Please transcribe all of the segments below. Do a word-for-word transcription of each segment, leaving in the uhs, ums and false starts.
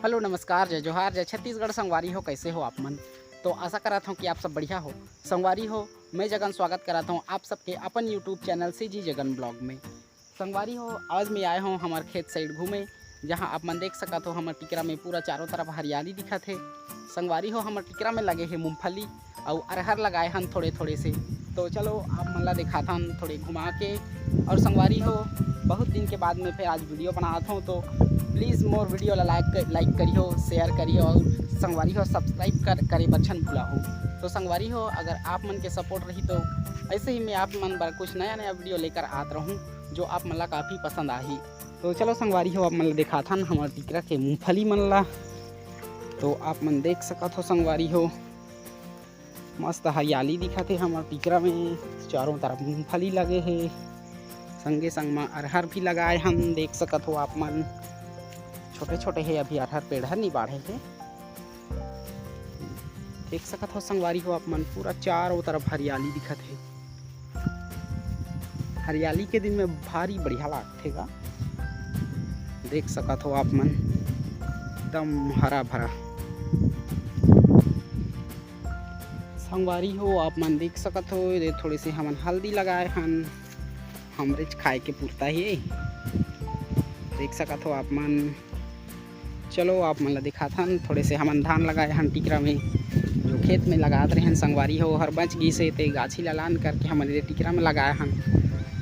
Hello, नमस्कार, जय जोहार, जय छत्तीसगढ़। संगवारी हो, कैसे हो आप मन? तो आशा करत हूँ कि आप सब बढ़िया हो। संगवारी हो, मैं जगन स्वागत करत हूँ आप सबके अपन YouTube channel CG Jagan blog में। संगवारी हो, आज मैं आए हूँ हमार खेत साइड घूमे, जहाँ आप मन देख सकत हो, हमर टिकरा में पूरा चारों तरफ हरियाली दिखत हे। संगवारी हो, हमर टिकरा में लगे हे मूंगफली अउ अरहर लगाए हन थोड़े थोड़े से। तो चलो, आप मन ला दिखाथन थोड़े घुमा के। और संगवारी हो, बहुत दिन के बाद में फिर आज वीडियो बनात हूँ, तो प्लीज मोर वीडियो ला लाइक लाइक करियो, शेयर करियो और संगवारी हो, सब्सक्राइब कर करे बर झन भूला हो। तो संगवारी हो, अगर आप मन के सपोर्ट रही तो ऐसे ही मैं आप मन बर कुछ नया नया वीडियो लेकर आत रहूँ, जो आप मन ला काफ़ी पसंद आही। तो चलो संगवारी हो, आप मन ला दिखाथन हमर टिकरा के मूंगफली मन ला। तो आप मन देख सकत हो संगवारी हो, मस्त हरियाली दिखत हे हमर टिकरा में, चारों तरफ मूंगफली लगे हे, संगे संग म अरहर भी लगाए हन, देख सकत हो आप मन। छोटे छोटे हे, अभी अरहर पेड़ हर नइ बाढ़े हे। देख सकत हो संगवारी हो आप मन, पूरा चारों तरफ हरियाली दिखत हे। हरियाली के दिन में भारी बढ़िया लागथे गा। देख सकत हो आप मन, एकदम हरा भरा। संगवारी हो, आप मन देख सकत हो, एदे थोड़े से हमन हल्दी लगाए हन, हमरेच खाए के पुरता ही। देख सकत हो आप मन। चलो, आप मन ला दिखाथन, थोड़े से हमन धान लगाए हन टिकरा में, जो खेत में लगात रहेन संगवारी हो, हर बच गिस हे, ते गाछी ला लान करके हमन एदे टिकरा में लगाए हन।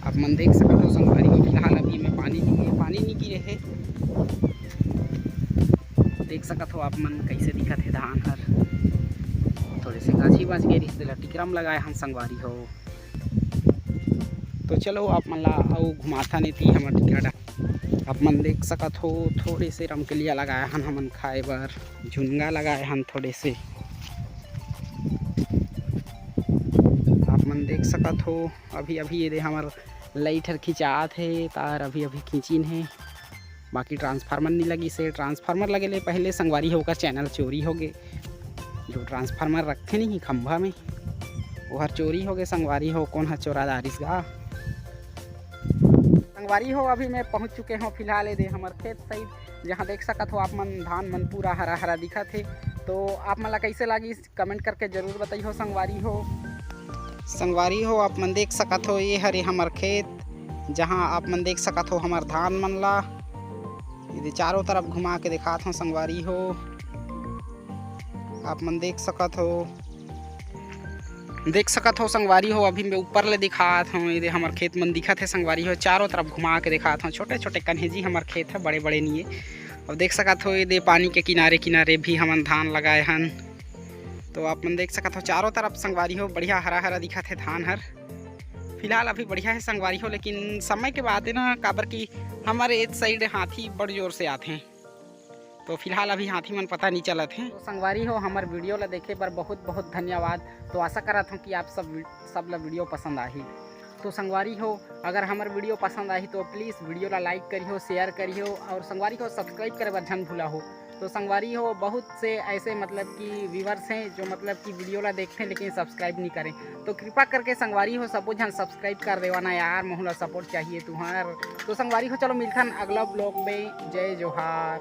आप मन देख सकत हो संगवारी हो, फिलहाल अभी में पानी नइ, पानी नइ गिरे हे। देख सकत हो आप मन, कैसे दिखत हे धान हर। थोड़े से गाछी बच गे रिहिस, तेला टिकरा में लगाए हन संगवारी हो। तो चलो, आप मन ला अउ घुमाथन एती हमर टिकरा डा-, आप मन देख सकत हो, थोड़े से रमकेलिया लगाए हन हमन खाए बर, झुनगा लगाए हन थोड़े से। आप मन देख सकत हो, अभी अभी एदे हमर लाइट हर खिंचात हे, तार अभी अभी खींचिन हे, बाकी ट्रांसफार्मर नइ लगिस हे। ट्रांसफार्मर लगे ले पहले संगवारी हो, ओकर चैनल चोरी हो गे, जो ट्रांसफार्मर रखथे नहीं खंभा में, ओहर चोरी हो गे संगवारी हो, कोन ह चोरा डारिस गा। संगवारी हो, अभी मैं पहुंच चुके हूं फिलहाल एदे हमर खेत साइड, जहां देख सकत हो आप मन, धान मन पूरा हरा हरा दिखत हे। तो आप मन ला कैसे लागिस, कमेंट करके जरूर बताइहो संगवारी हो। संगवारी हो, आप मन देख सकत हो, ये हरे हमर खेत, जहां आप मन देख सकत हो हमर धान मन ला। एदे चारों तरफ घुमा के दिखात हो संगवारी हो, आप मन देख सकत हो। देख सकत हो संगवारी हो, अभी मैं ऊपर ले दिखात हूँ, एदे हमर खेत मन दिखत हे संगवारी हो, चारों तरफ घुमा के दिखात हूँ। छोटे छोटे कन्हेजी हमर खेत हे, बड़े बड़े नइये। अउ देख सकत हो, एदे पानी के किनारे किनारे भी हमन धान लगाए हन। तो आप मन देख सकत हो, चारों तरफ संगवारी हो, बढ़िया हरा हरा दिखत हे धान हर। फिलहाल अभी बढ़िया हे संगवारी हो, लेकिन समय के बात हे ना, काबर कि हमर एदे साइड हाथी बड़ जोर से आथे। तो फिलहाल अभी हाथी मन पता नइ चलत हे। तो संगवारी हो, हमर वीडियो ला देखे बर बहुत बहुत धन्यवाद। तो आशा करत हूँ कि आप सब, सब ला वीडियो पसंद आही। तो संगवारी हो, अगर हमर वीडियो पसंद आही तो प्लीज वीडियो ला लाइक करिहो, शेयर करिहो और संगवारी हो सब्सक्राइब करे बर झन भूला हो। तो संगवारी हो, बहुत से ऐसे मतलब कि व्यूअर्स हैं जो मतलब कि वीडियो ला देखते हैं लेकिन सब्सक्राइब नहीं करें। तो कृपा करके संगवारी हो, सबो झन सब्सक्राइब कर देवा ना यार, महू ला सपोर्ट चाहिए तुहार। तो संगवारी हो, चलो मिलथन अगला ब्लॉग में। जय जोहार।